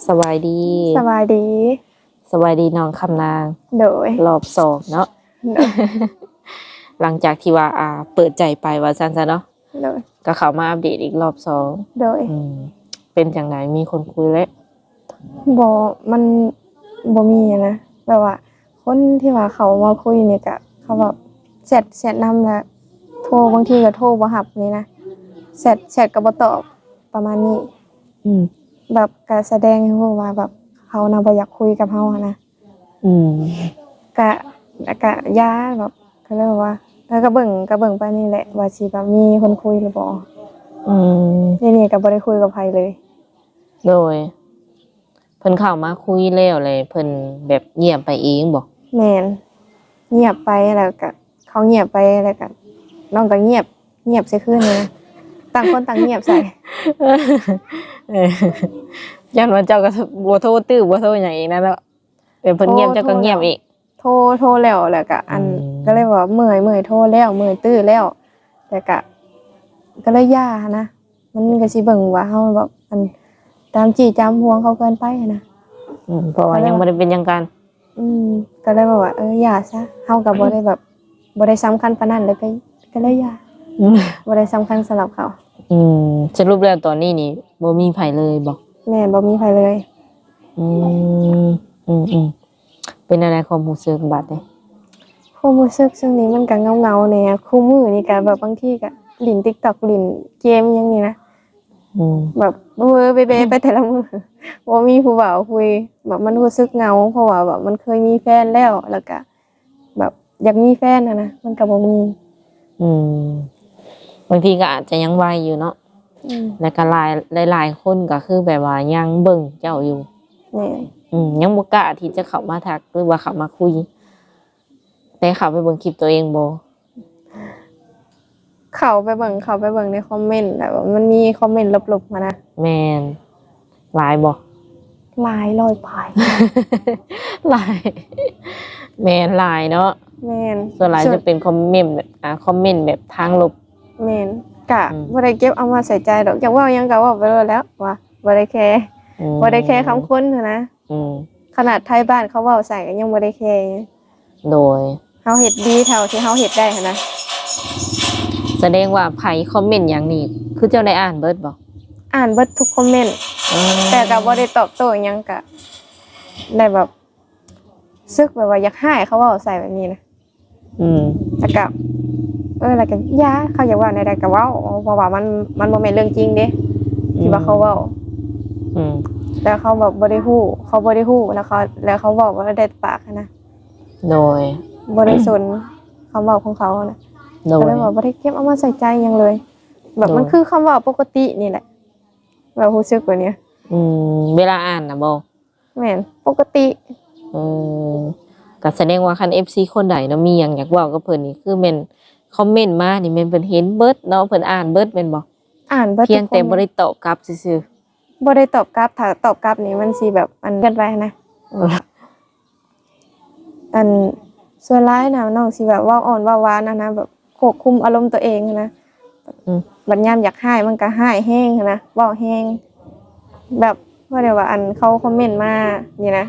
ສະບາຍດີ ສະບາຍດີ ສະບາຍດີນ້ອງຄຳນາງ ໂດຍ ຮອບສອງເນາະ ໂດຍ ຫຼັງຈາກທີ່ວ່າ ອ່າ ເປີດໃຈໄປວ່າຊັ້ນຊະເນາະ ໂດຍ ກໍເຂົ້າມາອັບເດດອີກຮອບສອງ ໂດຍ ອືມ ເປັນຈັ່ງໃດ ມີຄົນຄຸຍແລ້ວ? ບໍ່ ມັນບໍ່ມີນະ ແບບວ່າຄົນທີ່ວ່າເຂົ້າມາຄຸຍນີ້ກະ ເຂົາແບບແຊັດ ແຊັດນຳ ແລ້ວໂທ ບາງທີກໍໂທບໍ່ຮັບນີ້ນະ ແຊັດ ແຊັດກໍບໍ່ຕອບ ປະມານນີ້ ອືມ ແບບກະສະແດງໃຫ້ຮູ້ວ່າແບບເຂົານະບໍ່ຢາກຄຸຍກັບເຮົາຫັ້ນນະ ອືມ ກະ ກະຢ່າ ແບບ ກໍເລີຍວ່າ ເອີ ກໍເບິ່ງ ກໍເບິ່ງໄປນີ້ແຫຼະ ວ່າຊິແບບມີຄົນຄຸຍຫຼືບໍ່ ອືມ ດຽວນີ້ກໍບໍ່ໄດ້ຄຸຍກັບໃຜເລີຍ ໂດຍ ເພິ່ນເຂົ້າມາຄຸຍແລ້ວ ແລ້ວເພິ່ນແບບງຽບໄປເອງບໍ? ແມ່ນ ງຽບໄປ ແລ້ວກະເຂົາງຽບໄປ ແລ້ວກະນ້ອງກໍງຽບ ງຽບໃສ່ຄືນນະ ຕ່າງຄົນຕ່າງງຽບໃສ່ ເອີ ຢ້ານວ່າເຈົ້າກໍບໍ່ໂທຕື້ ບໍ່ໂທຫຍັງອີກນະເນາະ ແບບເພິ່ນງຽບ ໂທ ເຈົ້າກໍງຽບອີກ ໂທ ໂທແລ້ວ ແລ້ວກະ ອັນ ອືມ ກໍເລີຍວ່າເມື່ອຍ ເມື່ອຍໂທແລ້ວ ເມື່ອຍຕື້ແລ້ວ ແລ້ວກະ ກໍເລີຍຢ່າຫັ້ນນະ ມັນກໍຊິເບິ່ງວ່າເຮົາແບບ ອັນ ຕາມຈີ້ຕາມຫວງເຂົາເກີນໄປຫັ້ນນະ ອືມ ເພາະວ່າຍັງບໍ່ໄດ້ເປັນຫຍັງກັນ ອືມ ກໍເລີຍແບບວ່າ ເອີ ຢ່າຊະ ເຮົາກໍບໍ່ໄດ້ແບບ ບໍ່ໄດ້ສຳຄັນປານນັ້ນ ແລ້ວກໍ ກໍເລີຍຢ່າ ອືມ ບໍ່ໄດ້ສຳຄັນສຳລັບເຂົາ ອືມ ສະຫຼຸບແລ້ວຕອນນີ້ນີ້ບໍ່ມີໃຜເລີຍບໍ? ແມ່ນ ບໍ່ມີໃຜເລີຍ ອືມ ອືມໆ ເປັນແນວໃດຄວາມຮູ້ສຶກບາດນີ້? ຄວາມຮູ້ສຶກຊ່ວງນີ້ມັນກໍເຫງົາໆແດ່ ຄູ່ມື້ນີ້ກໍແບບບາງທີກໍຫຼິ້ນຕິກຕັອກ ຫຼິ້ນເກມຫຍັງນີ້ນະ ອືມ ແບບເວີເບເບໄປແຕ່ລະມື້ ບໍ່ມີຜູ້ເວົ້າຄຸຍ ແບບມັນຮູ້ສຶກເຫງົາ ເພາະວ່າແບບມັນເຄີຍມີແຟນແລ້ວ ແລ້ວກະແບບຢາກມີແຟນຫັ້ນນະ ມັນກໍບໍ່ມີ ອືມ ບາງທີກໍອາດຈະຍັງໄວຢູ່ເນາະ ອືມ ແລ້ວກໍຫຼາຍ ຫຼາຍໆຄົນກໍຄືແບບວ່າຍັງເບິ່ງເຈົ້າຢູ່ ແມ່ນ ອືມ ຍັງບໍ່ກ້າທີ່ຈະເຂົ້າມາທັກ ຫຼືວ່າເຂົ້າມາຄຸຍ ແຕ່ເຂົ້າໄປເບິ່ງຄລິບຕົວເອງບໍ່? ເຂົ້າໄປເບິ່ງ ເຂົ້າໄປເບິ່ງໃນຄອມເມັນ ແລ້ວມັນມີຄອມເມັນລົບໆຫັ້ນນະ ແມ່ນ ຫຼາຍບໍ່? ຫຼາຍ ຮ້ອຍປາຍ ຫຼາຍ ແມ່ນ ຫຼາຍເນາະ ແມ່ນ ສ່ວນຫຼາຍ ສ່ວນ ຈະເປັນຄອມເມັນແບບ ອ່າ ຄອມເມັນແບບທາງລົບ ແມ່ນ ກະ ອືມ ບໍ່ໄດ້ເກັບເອົາມາໃສ່ໃຈດອກ ຢາກເວົ້າຫຍັງກະເວົ້າໄປໂລດແລ້ວ ວ່າບໍ່ໄດ້ແຄ ອືມ ບໍ່ໄດ້ແຄຄຳຄົນຫັ້ນນະ ອືມ ຂະໜາດໄທບ້ານເຂົາເວົ້າໃສ່ກໍຍັງບໍ່ໄດ້ແຄ ໂດຍ ເຮົາເຮັດດີເທົ່າທີ່ເຮົາເຮັດໄດ້ຫັ້ນນະ ສະແດງວ່າໃຜຄອມເມັນຫຍັງນີ້ ຄືເຈົ້າໄດ້ອ່ານເບິດບໍ່? ອ່ານເບິດທຸກຄອມເມັນ ອືມ ແຕ່ກໍບໍ່ໄດ້ຕອບໂຕ້ຫຍັງ ກໍໄດ້ແບບ ຮູ້ສຶກແບບວ່າຢາກຮ້າຍ ເຂົາເວົ້າໃສ່ແບບນີ້ນະ ອືມ ແລ້ວກໍ ເອີ ແລ້ວກໍຢ່າ ເຂົາຢາກເວົ້າແນວໃດກໍເວົ້າ ເພາະວ່າມັນ ມັນບໍ່ແມ່ນເລື່ອງຈິງເດ້ ທີ່ວ່າເຂົາເວົ້າ ອືມ ແລ້ວເຂົາແບບບໍ່ໄດ້ຮູ້ ເຂົາບໍ່ໄດ້ຮູ້ ແລ້ວເຂົາ ແລ້ວເຂົາເວົ້າບໍ່ໄດ້ປາກຫັ້ນນະ ໂດຍ ບໍ່ໄດ້ສົນຄຳເວົ້າຂອງເຂົານະ ໂດຍ ກໍເລີຍວ່າບໍ່ໄດ້ເກັບເອົາມາໃສ່ໃຈຫຍັງເລີຍ ແບບ ໂດຍ ມັນຄືຄຳເວົ້າປົກກະຕິນີ້ແຫຼະ ແບບຮູ້ສຶກແບບນີ້ ອືມ ເວລາອ່ານນະບໍ? ແມ່ນ ປົກກະຕິ ເອີ ກໍສະແດງວ່າຄັນເອັຟຊີຄົນໃດເນາະ ມີຫຍັງຢາກເວົ້າກັບເພິ່ນນີ້ ຄືແມ່ນຄອມເມັນມານີ້ແມ່ນເພິ່ນເຫັນເບິດເນາະ ເພິ່ນອ່ານເບິດແມ່ນບໍ່? ອ່ານເບິດ ພຽງແຕ່ບໍ່ໄດ້ຕອບກັບຊື່ໆ ບໍ່ໄດ້ຕອບກັບ ຖ້າຕອບກັບນີ້ມັນຊິແບບ ອັນ ເກີນໄປນະ ເອີ ອັນ ສ່ວນຫຼາຍນະ ນ້ອງຊິແບບເວົ້າອ່ອນເວົ້າຫວານຫັ້ນນະ ແບບຄວບຄຸມອາລົມຕົວເອງຫັ້ນນະ ອືມ ບັດຍາມຢາກຮ້າຍມັນກໍຮ້າຍແຮງຫັ້ນນະ ເວົ້າແຮງ ແບບ ເວົ້າໄດ້ວ່າ ອັນ ເຂົາຄອມເມັນມານີ້ນະ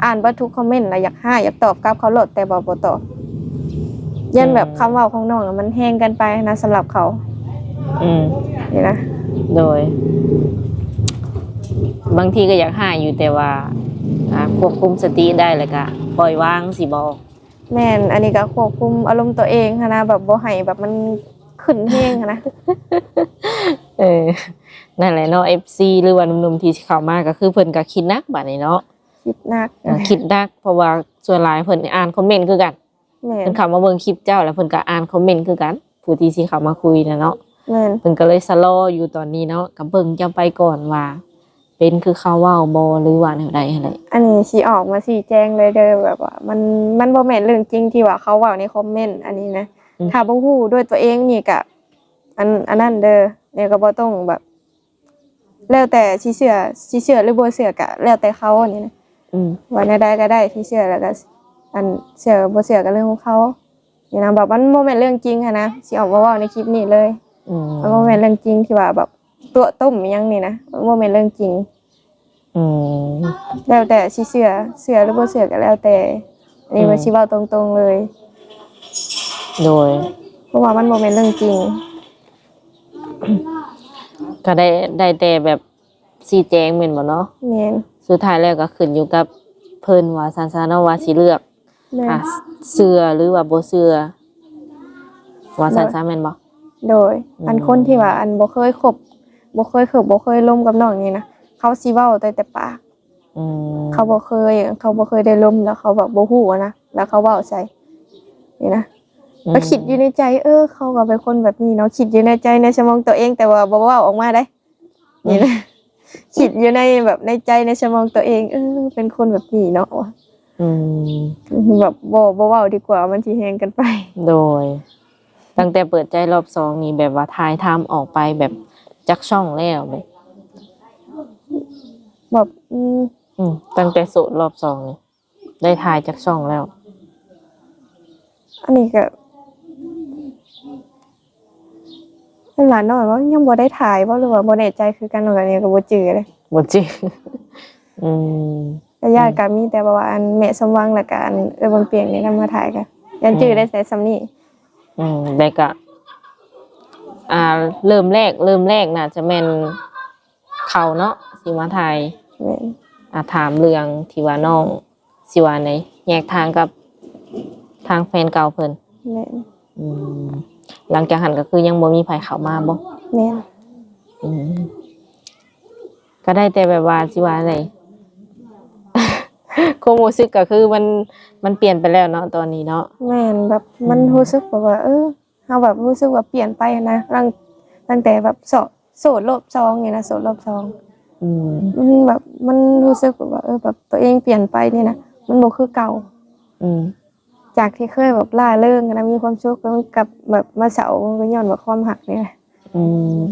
ອ່ານເບິດທຸກຄອມເມັນ ແລ້ວຢາກຮ້າຍ ຢາກຕອບກັບເຂົາໂລດ ແຕ່ວ່າບໍ່ຕອບ ຢ້ານແບບ ອືມ ຄຳເວົ້າຂອງນ້ອງນະ ມັນແຮງເກີນໄປຫັ້ນນະ ສຳລັບເຂົາ ອືມ ນີ້ນະ ໂດຍ ບາງທີກໍຢາກຮ້າຍຢູ່ ແຕ່ວ່າ ອ່າ ຄວບຄຸມສະຕິໄດ້ ແລ້ວກໍປ່ອຍວາງຊີ້ບໍ? ແມ່ນ ອັນນີ້ກໍຄວບຄຸມອາລົມຕົວເອງຫັ້ນນະ ແບບບໍ່ໃຫ້ແບບມັນຂຶ້ນແຮງຫັ້ນນະ ເອີ ນັ້ນແຫຼະເນາະ ເອັຟຊີ ຫຼືວ່າໜຸ່ມໆທີ່ຊິເຂົ້າມາ ກໍຄືເພິ່ນກໍຄິດໜັກບາດນີ້ເນາະ ຄິດໜັກ ເອີ ຄິດໜັກ ເພາະວ່າສ່ວນຫຼາຍເພິ່ນອ່ານຄອມເມັນຄືກັນ ແມ່ນ ເພິ່ນເຂົ້າມາເບິ່ງຄລິບເຈົ້າ ແລ້ວເພິ່ນກໍອ່ານຄອມເມັນຄືກັນ ຜູ້ທີ່ຊິເຂົ້າມາຄຸຍນະເນາະ ແມ່ນ ເພິ່ນກໍເລີຍຊະລໍຢູ່ຕອນນີ້ເນາະ ກໍເບິ່ງເຈົ້າໄປກ່ອນວ່າ ເປັນຄືເຂົາເວົ້າບໍ່ ຫຼືວ່າແນວໃດຫັ້ນແຫຼະ ອັນນີ້ຊິອອກມາຊີ້ແຈງເລີຍເດີ ແບບວ່າມັນ ມັນບໍ່ແມ່ນເລື່ອງຈິງທີ່ວ່າເຂົາເວົ້າໃນຄອມເມັນອັນນີ້ນະ ອືມ ຖ້າບໍ່ຮູ້ດ້ວຍຕົວເອງນີ້ກະ ອັນ ອັນນັ້ນເດີ ແລ້ວກໍບໍ່ຕ້ອງແບບ ແລ້ວແຕ່ຊິເຊື່ອ ຊິເຊື່ອຫຼືບໍ່ເຊື່ອກະແລ້ວແຕ່ເຂົານີ້ນະ ອືມ ວ່າແນວໃດກໍໄດ້ ຊິເຊື່ອແລ້ວກໍ ອັນ ເຊື່ອບໍ່ເຊື່ອກໍເລື່ອງຂອງເຂົາ ນີ້ນະ ແບບມັນບໍ່ແມ່ນເລື່ອງຈິງຫັ້ນນະ ຊິອອກມາເວົ້າໃນຄລິບນີ້ເລີຍ ອືມ ມັນບໍ່ແມ່ນເລື່ອງຈິງທີ່ວ່າແບບຕົວະຕົ້ມອີ່ຫຍັງນີ້ນະ ມັນບໍ່ແມ່ນເລື່ອງຈິງ ອືມ ແລ້ວແຕ່ຊິເຊື່ອ ເຊື່ອຫຼືບໍ່ເຊື່ອກໍແລ້ວແຕ່ ອັນນີ້ ອືມ ວ່າຊິເວົ້າຕົງໆເລີຍ ໂດຍ ເພາະວ່າມັນບໍ່ແມ່ນເລື່ອງຈິງ ກໍໄດ້ ໄດ້ແຕ່ແບບຊີ້ແຈງແມ່ນບໍ່ເນາະ? ແມ່ນ ສຸດທ້າຍແລ້ວກໍຂຶ້ນຢູ່ກັບເພິ່ນວ່າຊັ້ນຊະເນາະ ວ່າຊິເລືອກ ແມ່ນ ອ່າ ເຊື່ອຫຼືວ່າບໍ່ເຊື່ອ ວ່າຊັ້ນຊະ ໂດຍ ແມ່ນບໍ່? ໂດຍ ອືມ ອັນຄົນທີ່ວ່າ ອັນບໍ່ເຄີຍຄົບ ບໍ່ເຄີຍຄົບ ບໍ່ເຄີຍລົມກັບນ້ອງນີ້ນະ ເຂົາຊິເວົ້າແຕ່ ແຕ່ປາກ ອືມ ເຂົາບໍ່ເຄີຍ ເຂົາບໍ່ເຄີຍໄດ້ລົມ ແລ້ວເຂົາແບບບໍ່ຮູ້ນະ ແລ້ວເຂົາເວົ້າໃສ່ນີ້ນະ ອືມ ກໍຄິດຢູ່ໃນໃຈ ເອີ ເຂົາກໍເປັນຄົນແບບນີ້ເນາະ ຄິດຢູ່ໃນໃຈໃນສະໝອງຕົວເອງ ແຕ່ວ່າບໍ່ເວົ້າອອກມາເດ້. ນີ້ນະ ອືມ ຄິດຢູ່ໃນແບບໃນໃຈໃນສະໝອງຕົວເອງ ເອີ ເປັນຄົນແບບນີ້ເນາະ ອືມ ແບບບໍ່ ບໍ່ເວົ້າດີກວ່າ ມັນຊິແຮງເກີນໄປ ໂດຍ ຕັ້ງແຕ່ເປີດໃຈລອບສອງນີ້ ແບບວ່າຖ່າຍທຳອອກໄປແບບຈັກຊ່ອງແລ້ວ ແບບ ແບບ ອືມ ອືມ ຕັ້ງແຕ່ໂສດລອບສອງນີ້ ໄດ້ຖ່າຍຈັກຊ່ອງແລ້ວ? ອັນນີ້ກໍຫຼານນ້ອຍວ່າຍັງບໍ່ໄດ້ຖ່າຍບໍ່ ຫຼືວ່າບໍ່ແນ່ໃຈຄືກັນ ອັນນີ້ກໍບໍ່ຈື່ເດ້ ບໍ່ຈື່ ອືມ ກໍຍາດ ອືມ ກໍມີແຕ່ວ່າ ອັນ ແມ່ສົມຫວັງ ແລ້ວກໍ ອັນ ເອື້ອຍບຸນປຽງນີ້ນຳມາຖ່າຍ ກໍຍັງຈື່ ອືມ ໄດ້ແຕ່ສ່ຳນີ້ ອືມ ແລ້ວກໍ ອ່າ ເລີ່ມແລກ ເລີ່ມແລກໜ້າຈະແມ່ນ ເຂົາເນາະ ຊິມາຖ່າຍ ແມ່ນ ອ່າ ຖາມເລື່ອງທີ່ວ່ານ້ອງ ຊິວ່າໃດ ແຍກທາງກັບທາງແຟນເກົ່າເພິ່ນ ແມ່ນ ອືມ ຫຼັງຈາກຫັ້ນກໍຄືຍັງບໍ່ມີໃຜເຂົ້າມາບໍ່? ແມ່ນ ອືມ ກໍໄດ້ແຕ່ແບບວ່າ ຊິວ່າໃດ ຄວາມຮູ້ສຶກກໍຄືມັນ ມັນປ່ຽນໄປແລ້ວເນາະ ຕອນນີ້ເນາະ ແມ່ນ ແບບ ອືມ ມັນຮູ້ສຶກແບບວ່າ ເອີ ເຮົາແບບຮູ້ສຶກວ່າປ່ຽນໄປຫັ້ນນະ ຕັ້ງ ຕັ້ງແຕ່ແບບໂສດ ໂສດລອບສອງນີ້ນະ ໂສດລອບສອງ ອືມ ມັນແບບ ມັນຮູ້ສຶກແບບວ່າ ເອີ ແບບຕົວເອງປ່ຽນໄປນີ້ນະ ມັນບໍ່ຄືເກົ່າ ອືມ ຈາກທີ່ເຄີຍແບບລ່າເລີງນະ ມີຄວາມສຸກ ແລ້ວມັນກັບແບບມາເສົ້າ ມັນກໍຍ້ອນວ່າຄວາມຮັກນີ້ແຫຼະ ອືມ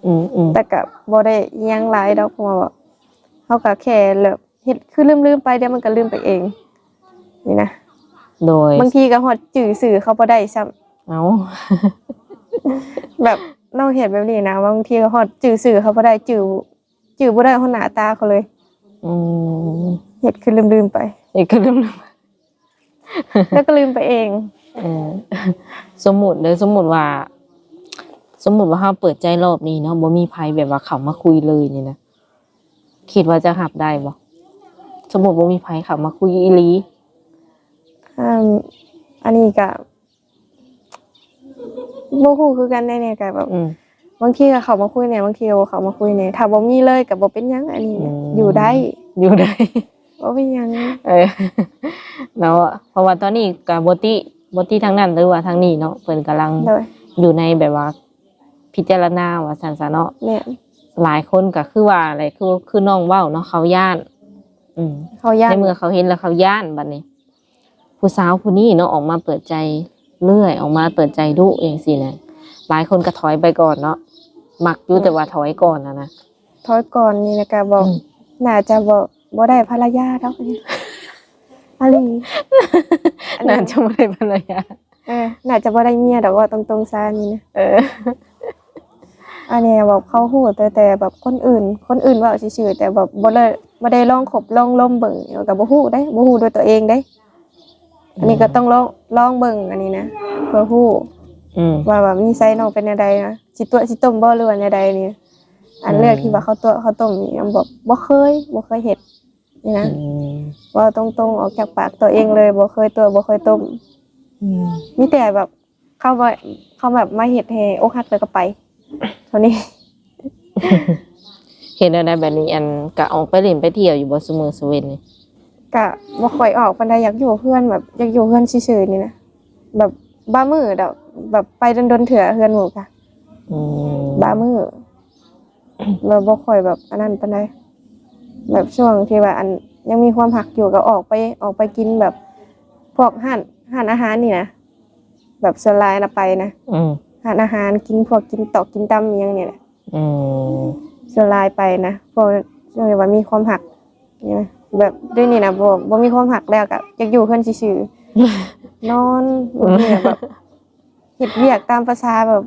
ອືມໆ ແຕ່ກໍບໍ່ໄດ້ອີ່ຫຍັງຫຼາຍດອກ ເພາະວ່າເຮົາກໍແຄ່ແບບ ເຮັດຄືລືມໆໄປ ດຽວມັນກໍລືມໄປເອງ ນີ້ນະ ໂດຍ ບາງທີກໍຮອດຈື່ຊື່ເຂົາບໍ່ໄດ້ຊ້ຳ ເອົ້າ ແບບນ້ອງເຮັດແບບນີ້ນະ ບາງທີກໍຮອດຈື່ຊື່ເຂົາບໍ່ໄດ້ ຈື່ ຈື່ບໍ່ໄດ້ຮອດໜ້າຕາເຂົາເລີຍ ອືມ ເຮັດຄືລືມໆໄປ ເຮັດຄືລືມໆ ແລ້ວກໍລືມໄປເອງ ເອີ ສົມມຸດເດີ ສົມມຸດວ່າ ສົມມຸດວ່າເຮົາເປີດໃຈລອບນີ້ເນາະ ບໍ່ມີໃຜແບບວ່າເຂົ້າມາຄຸຍເລີຍນີ້ນະ ຄິດວ່າຈະຮັບໄດ້ບໍ່? ສົມມຸດບໍ່ມີໃຜເຂົ້າມາຄຸຍອີ່ຫຼີ ອັນ ອັນນີ້ກະບໍ່ຮູ້ຄືກັນເດ້ ນີ້ກະແບບ ອືມ ບາງທີກະເຂົ້າມາຄຸຍແດ່ ບາງທີກະບໍ່ເຂົ້າມາຄຸຍແດ່ ຖ້າບໍ່ມີເລີຍກະບໍ່ເປັນຫຍັງ ອັນນີ້ ອືມ ຢູ່ໄດ້ ຢູ່ໄດ້ ບໍ່ເປັນຫຍັງ ເອີ ເນາະ ເພາະວ່າຕອນນີ້ກະບໍ່ຕິ ບໍ່ຕິທາງນັ້ນ ຫຼືວ່າທາງນີ້ເນາະ ເພິ່ນກຳລັງ ໂດຍ ຢູ່ໃນແບບວ່າ ພິຈາລະນາວ່າຊັ້ນຊະເນາະ ແມ່ນ ຫຼາຍຄົນກໍຄືວ່າແຫຼະ ຄື ຄືນ້ອງເວົ້າເນາະ ເຂົາຢ້ານ ອືມ ເຂົາຢ້ານ ໃນເມື່ອເຂົາເຫັນແລ້ວເຂົາຢ້ານ ບັດນີ້ ຜູ້ສາວຜູ້ນີ້ເນາະ ອອກມາເປີດໃຈເລື້ອຍ ອອກມາເປີດໃຈດຸຈັ່ງຊີ້ນະ ຫຼາຍຄົນກໍຖອຍໄປກ່ອນເນາະ ມັກຢູ່ ອືມ ແຕ່ວ່າຖອຍກ່ອນຫັ້ນນະ ຖອຍກ່ອນນີ້ນະ ກໍບອກ ອືມ ໜ້າຈະບໍ່ ບໍ່ໄດ້ພັນລະຍາດອກ ອີ່ຫຼີ ໜ້າຈະບໍ່ໄດ້ພັນລະຍາ ເອີ ໜ້າຈະບໍ່ໄດ້ເມຍດອກ ເວົ້າຕົງໆຊະນີ້ນະ ເອີ ອັນນີ້ແບບເຂົາຮູ້ແຕ່ ແຕ່ແບບຄົນອື່ນ ຄົນອື່ນເວົ້າຊື່ໆ ແຕ່ແບບບໍ່ໄດ້ ບໍ່ໄດ້ລອງຄົບລອງລົມເບິ່ງ ກໍບໍ່ຮູ້ເດ້ ບໍ່ຮູ້ດ້ວຍຕົວເອງເດ້ ອັນນີ້ກໍ ອືມ ຕ້ອງລອງ ລອງເບິ່ງອັນນີ້ນະ ເພື່ອຮູ້ ອືມ ວ່າແບບນິໄສນ້ອງເປັນແນວໃດນະ ຊິຕົວະຊິຕົ້ມບໍ່ ຫຼືວ່າແນວໃດນີ້ ອັນ ອືມ ເລື່ອງທີ່ວ່າເຂົາຕົວະເຂົາຕົ້ມນີ້ ແບບບໍ່ເຄີຍ ບໍ່ເຄີຍເຮັດ ນີ້ນະ ອືມ ເວົ້າຕົງໆ ອອກຈາກປາກຕົວເອງເລີຍ ບໍ່ເຄີຍຕົວະ ບໍ່ເຄີຍຕົ້ມ ອືມ ມີແຕ່ແບບ ເຂົາວ່າ ເຂົາແບບມາເຮັດໃຫ້ອົກຫັກແລ້ວກໍໄປ ເທົ່ານີ້ ເຮັດແນວໃດບັດນີ້ ອັນ ກະອອກໄປຫຼິ້ນໄປທ່ຽວຢູ່ບໍ່ ຊຸມື້ຊຸເວັນນີ້? ກະບໍ່ຄ່ອຍອອກປານໃດ ຢາກຢູ່ເຮືອນ ແບບຢາກຢູ່ເຮືອນຊື່ໆນີ້ນະ ແບບບາງມື້ດອກ ແບບໄປດົນໆເທື່ອເຮືອນໝູ່ກະ ອືມ ບາງມື້ ແບບບໍ່ຄ່ອຍແບບອັນນັ້ນປານໃດ ແບບຊ່ວງທີ່ວ່າ ອັນ ຍັງມີຄວາມຮັກຢູ່ກໍອອກໄປ ອອກໄປກິນແບບພວກຮ້ານ ຮ້ານອາຫານນີ້ນະ ແບບສ່ວນຫຼາຍນະໄປນະ ອືມ ຮ້ານອາຫານ ກິນພວກ ກິນຕອກກິນຕຳອີ່ຫຍັງນີ້ແຫຼະ ອືມ ສ່ວນຫຼາຍໄປນະ ພວກຊ່ວງທີ່ວ່າມີຄວາມຮັກນີ້ນະ ແບບດຽວນີ້ນະ ບໍ່ ບໍ່ມີຄວາມຮັກແລ້ວ ກໍຢາກຢູ່ເຮືອນຊື່ໆ ນອນ ບາງທີກໍແບບ ເຮັດວຽກຕາມພາສາແບບ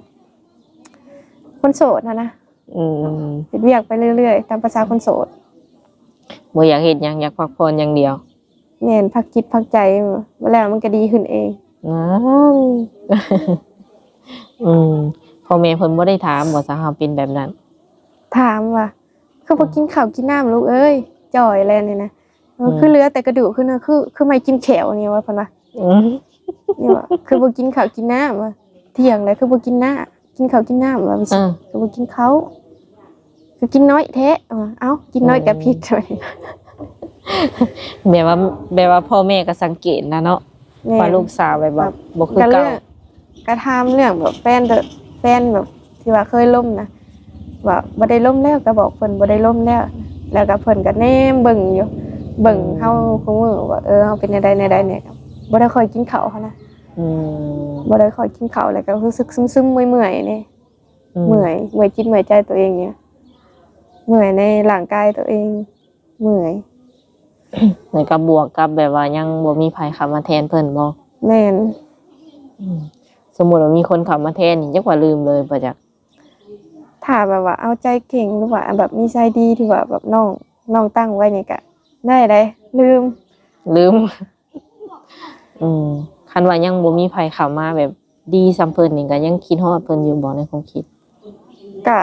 ຄົນໂສດຫັ້ນນະ ອືມ ເຮັດວຽກໄປເລື້ອຍໆ ຕາມພາສາຄົນໂສດ ບໍ່ຢາກເຮັດຫຍັງ ຢາກພັກຜ່ອນຢ່າງດຽວ. ແມ່ນ ພັກຈິດພັກໃຈ ແລ້ວມັນກໍດີຂຶ້ນເອງ. ນັ້ນ ອືມ ພໍ່ແມ່ເພິ່ນບໍ່ໄດ້ຖາມບໍ່ ຖ້າເຮົາເປັນແບບນັ້ນ? ຖາມວ່າ ຄືບໍ່ກິນເຂົ້າກິນນ້ຳລູກເອີຍ ຈ່ອຍແລ້ວນີ້ນະ. ເອີ ອືມ ຄືເຫຼືອແຕ່ກະດູກ ຄື ຄື ຄືໄມ້ກິນແຂ້ວນີ້ວ່າ ເພິ່ນວ່າ ອືມ ນີ້ວ່າ ຄືບໍ່ກິນເຂົ້າກິນນ້ຳວ່າ ທ່ຽງແລ້ວຄືບໍ່ກິນນ້ຳ ກິນເຂົ້າກິນນ້ຳວ່າ ເອີ ຄືບໍ່ກິນເຂົ້າ ຄືກິນນ້ອຍແທ້ວ່າ. ເອົ້າ ກິນນ້ອຍກໍຜິດ ອືມ ແບບວ່າ ແບບວ່າພໍ່ແມ່ກໍສັງເກດນະເນາະ ແມ່ນ ວ່າລູກສາວແບບວ່າ ແບບ ບໍ່ຄືເກົ່າ ກໍເລື່ອງ ກະຖາມເລື່ອງແບບແຟນ ແຟນແບບທີ່ວ່າເຄີຍລົມນະ ວ່າບໍ່ໄດ້ລົມແລ້ວ ກໍບອກເພິ່ນບໍ່ໄດ້ລົມແລ້ວ ແລ້ວກໍເພິ່ນກໍແນມເບິ່ງຢູ່ ເບິ່ງເຮົາ ອືມ ຄູ່ມື້ວ່າ ເອີ ເຮົາເປັນແນວໃດແນວໃດນີ້ ບໍ່ໄດ້ຄ່ອຍກິນເຂົ້າຫັ້ນນະ. ອືມ ບໍ່ໄດ້ຄ່ອຍກິນເຂົ້າ ແລ້ວກໍຮູ້ສຶກຊຶມໆ ເມື່ອຍໆ ນີ້ ອືມ ເມື່ອຍ ເມື່ອຍຈິດເມື່ອຍໃຈຕົວເອງນີ້ ເມື່ອຍໃນຮ່າງກາຍຕົວເອງ ເມື່ອຍ ແລ້ວກໍບວກກັບແບບວ່າຍັງບໍ່ມີໃຜເຂົ້າມາແທນເພິ່ນບໍ່? ແມ່ນ ອືມ ສົມມຸດວ່າມີຄົນເຂົ້າມາແທນນີ້ ຈັກວ່າລືມເລີຍບໍ່ຈັກ ຖ້າແບບວ່າເອົາໃຈເກັ່ງ ຫຼືວ່າແບບນິໄສດີ ທີ່ວ່າແບບນ້ອງ ນ້ອງຕັ້ງໄວ້ນີ້ກະໄດ້ໃດ ລືມ ລືມ. ອືມ ຄັນວ່າຍັງບໍ່ມີໃຜເຂົ້າມາແບບດີສ່ຳເພິ່ນນີ້ ກໍຍັງຄິດຮອດເພິ່ນຢູ່ບໍ່ໃນຄວາມຄິດ? ກະ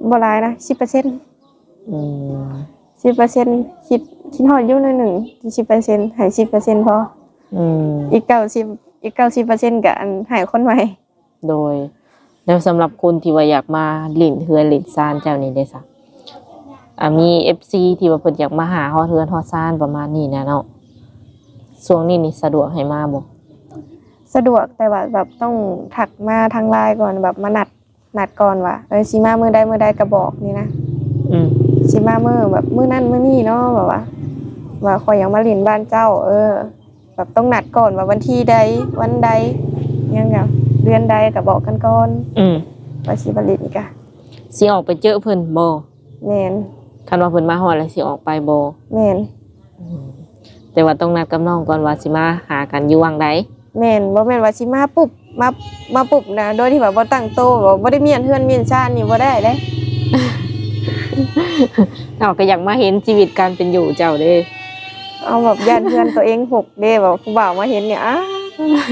ບໍ່ຫຼາຍນະ ສິບເປີເຊັນ ອືມ ສິບເປີເຊັນ ຄິດ ຄິດຮອດຢູ່ໜ້ອຍໜຶ່ງ ສິບເປີເຊັນ ໃຫ້ສິບເປີເຊັນພໍ ອືມ ອີກເກົ້າສິບ ອີກເກົ້າສິບເປີເຊັນ ກະອັນ ໃຫ້ຄົນໃໝ່. ໂດຍ ແລ້ວສຳລັບຄົນທີ່ວ່າຢາກມາຫຼິ້ນເຮືອນຫຼິ້ນຊານເຈົ້ານີ້ເດ້ຊະ? ອາ ມີເອັຟຊີທີ່ວ່າເພິ່ນຢາກມາຫາຮອດເຮືອນຮອດຊານປະມານນີ້ນະເນາະ ຊ່ວງນີ້ນີ້ສະດວກໃຫ້ມາບໍ່? ສະດວກ ແຕ່ວ່າແບບຕ້ອງທັກມາທາງ LINE ກ່ອນ ແບບມານັດ ນັດກ່ອນວ່າ ເອີ ຊິມາມື້ໃດມື້ໃດກໍບອກນີ້ນະ ອືມ ຊິມາມື້ແບບມື້ນັ້ນມື້ນີ້ເນາະ ແບບວ່າ ວ່າຂ້ອຍຢາກມາຫຼິ້ນບ້ານເຈົ້າ ເອີ ແບບຕ້ອງນັດກ່ອນວ່າວັນທີໃດ ວັນໃດ ຫຍັງ ເດືອນໃດກໍບອກກັນກ່ອນ ອືມ ວ່າຊິມາຫຼິ້ນກະ ຊິອອກໄປເຈີເພິ່ນບໍ່? ແມ່ນ ຄັນວ່າເພິ່ນມາຮອດແລ້ວຊິອອກໄປບໍ່? ແມ່ນ ອືມ ແຕ່ວ່າຕ້ອງນັດກັບນ້ອງກ່ອນວ່າຊິມາຫາກັນຢູ່ຫວ່າງໃດ? ແມ່ນ ບໍ່ແມ່ນວ່າຊິມາປຸບ ມາ ມາປຸບນະ ໂດຍທີ່ວ່າບໍ່ຕັ້ງໂຕ ບໍ່ ບໍ່ໄດ້ມ້ຽນເຮືອນມ້ຽນຊານນີ້ບໍ່ໄດ້ເດ້. ເຮົາກໍຢາກມາເຫັນຊີວິດການເປັນຢູ່ເຈົ້າເດ້. ເອົາແບບຢ້ານເຮືອນຕົວເອງຫົກເດ້ ແບບຜູ້ບ່າວມາເຫັນນີ້ ອ້າ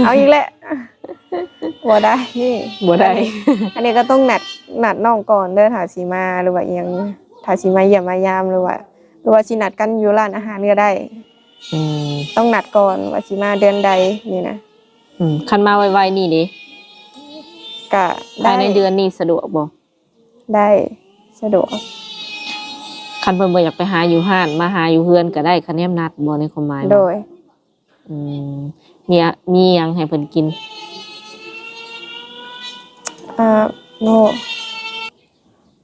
ເອົາອີກແລ້ວ ບໍ່ໄດ້ ບໍ່ໄດ້. ອັນນີ້ກໍຕ້ອງນັດ ນັດນ້ອງກ່ອນເດີ ຖ້າຊິມາ ຫຼືວ່າອີ່ຫຍັງ ຖ້າຊິມາຢ້ຽມມາຢາມ ຫຼືວ່າ ຫຼືວ່າຊິນັດກັນຢູ່ຮ້ານອາຫານກໍໄດ້. ອືມ ຕ້ອງນັດກ່ອນວ່າຊິມາເດືອນໃດນີ້ນະ. ອືມ ຄັນມາໄວໆນີ້ເດ້? ກະໄດ້ ພາຍໃນເດືອນນີ້ສະດວກບໍ່? ໄດ້ ສະດວກ. ຄັນເພິ່ນບໍ່ຢາກໄປຫາຢູ່ຮ້ານ ມາຫາຢູ່ເຮືອນກໍໄດ້ ຄະແນນນັດບໍ່ ໃນຄວາມໝາຍ? ໂດຍ. ອືມ ມີ ມີຫຍັງໃຫ້ເພິ່ນກິນ? ອາ ໂອ້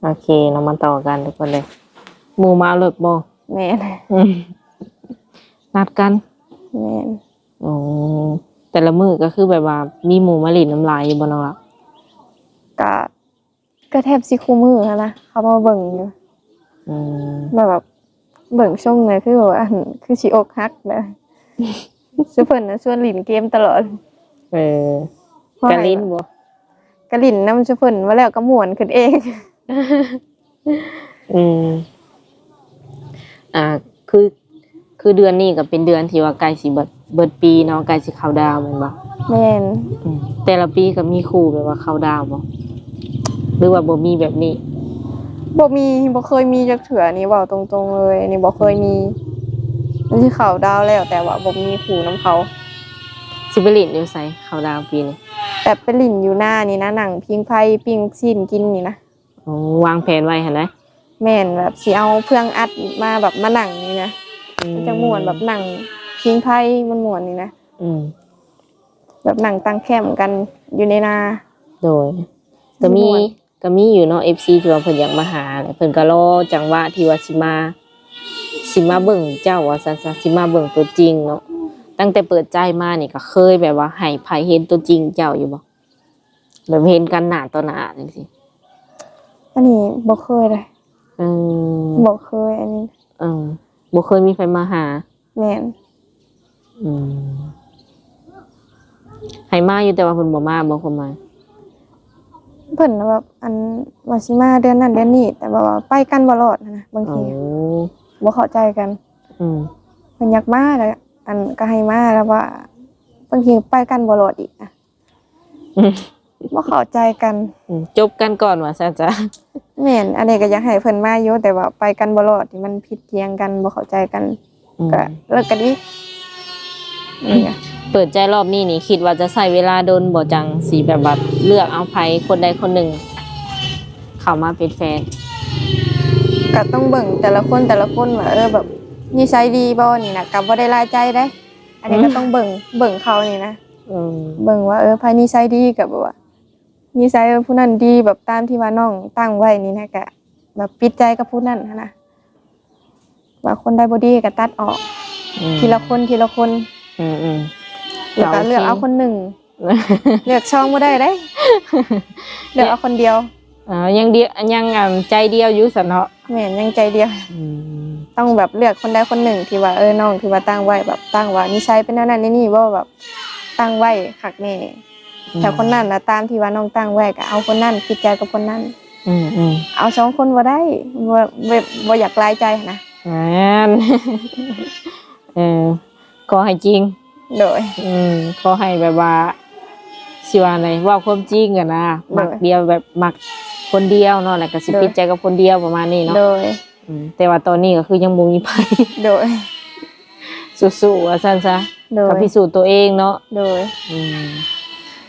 ໂອເຄເນາະ ມາຕໍ່ກັນທຸກຄົນເລີຍ. ໝູ່ມາເລີດບໍ່? ແມ່ນ ອືມ ນັດກັນ. ແມ່ນ. ອໍ ແຕ່ລະມື້ກໍຄືແບບວ່າມີໝູ່ມາຫຼິ້ນນຳຫຼາຍຢູ່ບໍ່ນ້ອງລະ? ກະ ກໍແທບຊິຄູ່ມື້ຫັ້ນນະ ເຂົາມາເບິ່ງຢູ່. ອືມ ແບບ ແບບເບິ່ງຊົງນະ ຄືວ່າ ອັນ ຄືຊິອົກຫັກນະ. ຊຸເພິ່ນນະຊວນຫຼິ້ນເກມຕະຫຼອດ. ເອີ ກະຫຼິ້ນບໍ່? ກະຫຼິ້ນນຳຊຸເພິ່ນ ວ່າແລ້ວກໍມ່ວນຂຶ້ນເອງ. ອືມ ອ່າ ຄື ຄືເດືອນນີ້ກໍເປັນເດືອນທີ່ວ່າໃກ້ຊິເບິດ ເບິດປີເນາະ ໃກ້ຊິເຂົ້າດາວແມ່ນບໍ່? ແມ່ນ. ອືມ ແຕ່ລະປີກໍມີຄູ່ແບບວ່າເຂົ້າດາວບໍ່ ຫຼືວ່າບໍ່ມີແບບນີ້? ບໍ່ມີ ບໍ່ເຄີຍມີຈັກເທື່ອ ນີ້ເວົ້າຕົງໆເລີຍ ນີ້ບໍ່ເຄີຍມີ. ມັນຊິເຂົ້າດາວແລ້ວ ແຕ່ວ່າບໍ່ມີຄູ່ນຳເຂົາ. ຊິໄປຫຼິ້ນຢູ່ໃສເຂົ້າດາວປີນີ້? ແບບໄປຫຼິ້ນຢູ່ນານີ້ນະ ນັ່ງຜິງໄຟ ປີ້ງລູກຊີ້ນກິນນີ້ນະ. ໂອ້ ວາງແຜນໄວ້ຫັ້ນນະ? ແມ່ນ ແບບຊິເອົາເຄື່ອງອັດມາ ແບບມານັ່ງນີ້ນະ. ອືມ ມັນຈັ່ງມ່ວນ ແບບນັ່ງຜິງໄຟ ມັນມ່ວນນີ້ນະ. ອືມ ແບບນັ່ງຕັ້ງແຄ້ມກັນຢູ່ໃນນາ. ໂດຍ ກໍມີ ກໍມີຢູ່ເນາະ ເອັຟຊີ ທີ່ວ່າເພິ່ນຢາກມາຫາ ແລ້ວເພິ່ນກໍລໍຈັງຫວະທີ່ວ່າຊິມາ ຊິມາເບິ່ງເຈົ້າວ່າຊັ້ນຊະ ຊິມາເບິ່ງຕົວຈິງເນາະ. ຕັ້ງແຕ່ເປີດໃຈມານີ້ ກໍເຄີຍແບບວ່າໃຫ້ໃຜເຫັນຕົວຈິງເຈົ້າຢູ່ບໍ່? ແບບເຫັນກັນໜ້າຕໍ່ໜ້າຈັ່ງຊີ້? ອັນນີ້ບໍ່ເຄີຍເລີຍ. ອືມ ບໍ່ເຄີຍອັນນີ້. ເອີ ບໍ່ເຄີຍມີໃຜມາຫາ? ແມ່ນ. ອືມ ໃຫ້ມາຢູ່ ແຕ່ວ່າເພິ່ນບໍ່ມາບໍ່? ຄວາມໝາຍ ເພິ່ນແບບ ອັນ ວ່າຊິມາເດືອນນັ້ນເດືອນນີ້ ແຕ່ວ່າໄປກັນບໍ່ລອດຫັ້ນນະ ບາງທີ. ໂອ້ ບໍ່ເຂົ້າໃຈກັນ. ອືມ ເພິ່ນຢາກມາ ແລ້ວ ອັນ ກໍໃຫ້ມາ ແລ້ວວ່າບາງທີໄປກັນບໍ່ລອດອີກນະ. ອືມ ບໍ່ເຂົ້າໃຈກັນ. ອືມ ຈົບກັນກ່ອນວ່າຊັ້ນຊະ. ແມ່ນ ອັນນີ້ກໍຢາກໃຫ້ເພິ່ນມາຢູ່ ແຕ່ວ່າໄປກັນບໍ່ລອດ ທີ່ມັນຜິດຖຽງກັນ ບໍ່ເຂົ້າໃຈກັນ ອືມ ກໍເລີກກັນອີກ. ນີ້ນະ ເປີດໃຈລອບນີ້ນີ້ ຄິດວ່າຈະໃຊ້ເວລາດົນບໍ່ ຈັ່ງຊິແບບວ່າເລືອກເອົາໃຜຄົນໃດຄົນໜຶ່ງເຂົ້າມາເປັນແຟນ? ກໍຕ້ອງເບິ່ງແຕ່ລະຄົນ ແຕ່ລະຄົນວ່າ ເອີ ແບບນິໄສດີບໍ່ນີ້ນະ ກໍບໍ່ໄດ້ລາຍໃຈເດ້. ອັນນີ້ກໍ ອືມ ຕ້ອງເບິ່ງ ເບິ່ງເຂົານີ້ນະ. ເອີ ເບິ່ງວ່າ ເອີ ໃຜນິໄສດີ ກໍແບບວ່າ ນິໄສຜູ້ນັ້ນດີ ແບບຕາມທີ່ວ່ານ້ອງຕັ້ງໄວ້ນີ້ນະ ກະແບບປິດໃຈກັບຜູ້ນັ້ນຫັ້ນນະ ວ່າຄົນໃດບໍ່ດີກໍຕັດອອກ ອືມ ທີລະຄົນ ທີລະຄົນ. ອືມໆ ແລ້ວກໍເລືອກເອົາຄົນໜຶ່ງ ເລືອກສອງບໍ່ໄດ້ເດ້ ເລືອກເອົາຄົນດຽວ. ເອີ ຍັງດຽວ ຍັງ ອັນ ໃຈດຽວຢູ່ຊັ້ນເນາະ. ແມ່ນ ຍັງໃຈດຽວ. ອືມ ຕ້ອງແບບເລືອກຄົນໃດຄົນໜຶ່ງທີ່ວ່າ ເອີ ນ້ອງທີ່ວ່າຕັ້ງໄວ້ ແບບຕັ້ງວ່ານິໄສເປັນແນວນັ້ນແນວນີ້ບໍ່ ແບບຕັ້ງໄວ້ຄັກແນ່. ອືມ ຖ້າຄົນນັ້ນລະຕາມທີ່ວ່ານ້ອງຕັ້ງໄວ້ ກໍເອົາຄົນນັ້ນ ຜິດໃຈກັບຄົນນັ້ນ. ອືມໆ ເອົາສອງຄົນບໍ່ໄດ້ ບໍ່ ບໍ່ ບໍ່ຢາກລາຍໃຈຫັ້ນນະ. ແມ່ນ ເອີ ຂໍໃຫ້ຈິງ. ໂດຍ ອືມ ຂໍໃຫ້ແບບວ່າ ຊິວ່າໃດ ເວົ້າຄວາມຈິງຫັ້ນນະ. ໂດຍ ມັກດຽວ ແບບມັກຄົນດຽວເນາະ ແລ້ວກໍຊິ ໂດຍ ປິດໃຈກັບຄົນດຽວ ປະມານນີ້ເນາະ. ໂດຍ ອືມ ແຕ່ວ່າຕອນນີ້ກໍຄືຍັງບໍ່ມີໃຜ. ໂດຍ ສູ້ໆ ວ່າຊັ້ນຊະ. ໂດຍ ກໍພິສູດຕົວເອງເນາະ. ໂດຍ ອືມ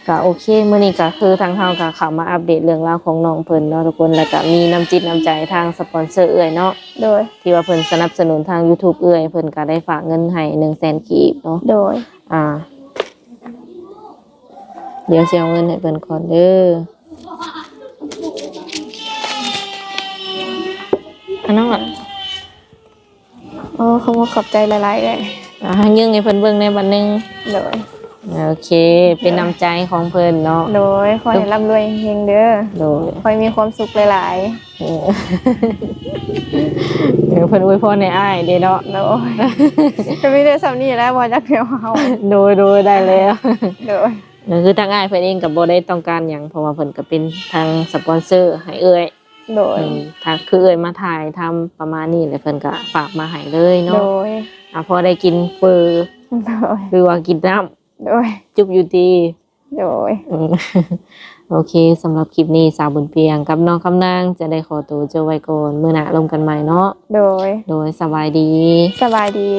ກໍໂອເຄ ມື້ນີ້ກໍຄືທາງເຮົາກໍເຂົ້າມາອັບເດດເລື່ອງລາວຂອງນ້ອງເພິ່ນເນາະທຸກຄົນ ແລ້ວກໍມີນ້ຳຈິດນ້ຳໃຈທາງສະປອນເຊີເອື້ອຍເນາະ. ໂດຍ ທີ່ວ່າເພິ່ນສະໜັບສະໜູນທາງຢູທູບເອື້ອຍ ເພິ່ນກໍໄດ້ຝາກເງິນໃຫ້ໜຶ່ງແສນກີບເນາະ. ໂດຍ ອ່າ ດຽວຊິເອົາເງິນໃຫ້ເພິ່ນກ່ອນເດີ. ອັນນັ້ນ ໂອ້ ຂອບ ຂອບໃຈຫຼາຍໆເອື້ອຍ. ອ່າ ຍື່ງໃຫ້ເພິ່ນເບິ່ງແດ່ບາດໜຶ່ງ. ໂດຍ ໂອເຄ ເປັນນ້ຳໃຈຂອງເພິ່ນເນາະ. ໂດຍ ຂໍໃຫ້ລ່ຳລວຍເຮງໆເດີ. ໂດຍ ຂໍໃຫ້ມີຄວາມສຸກຫຼາຍໆ. ເອີ ເອີ ເພິ່ນອວຍພອນໃຫ້ອ້າຍເດ້ເນາະ. ໂດຍ ກໍມີແຕ່ສ່ຳນີ້ແຫຼະ ບໍ່ຢາກໃຫ້ເວົ້າ. ໂດຍ ໂດຍ ໄດ້ແລ້ວ. ໂດຍ ກໍຄືທາງອ້າຍເພິ່ນເອງກໍບໍ່ໄດ້ຕ້ອງການຫຍັງ ເພາະວ່າເພິ່ນກໍເປັນທາງສະປອນເຊີໃຫ້ເອື້ອຍ. ໂດຍ ອືມ ຖ້າຄືເອື້ອຍມາຖ່າຍທຳປະມານນີ້ແຫຼະ ເພິ່ນກໍຝາກມາໃຫ້ເລີຍເນາະ. ໂດຍ ອ່າ ພໍໄດ້ກິນເຝີ. ໂດຍ ຫຼືວ່າກິນນ້ຳ. ໂດຍ ຈຸບຢູ່ຕິ. ໂດຍ ອືມ ໂອເຄ ສຳລັບຄລິບນີ້ ສາວບຸນພຽງກັບນ້ອງຄຳນາງຈະໄດ້ຂໍໂຕຈົບໄວ້ກ່ອນ ມື້ໜ້າລົມກັນໃໝ່ເນາະ. ໂດຍ ໂດຍ ສະບາຍດີ. ສະບາຍດີ.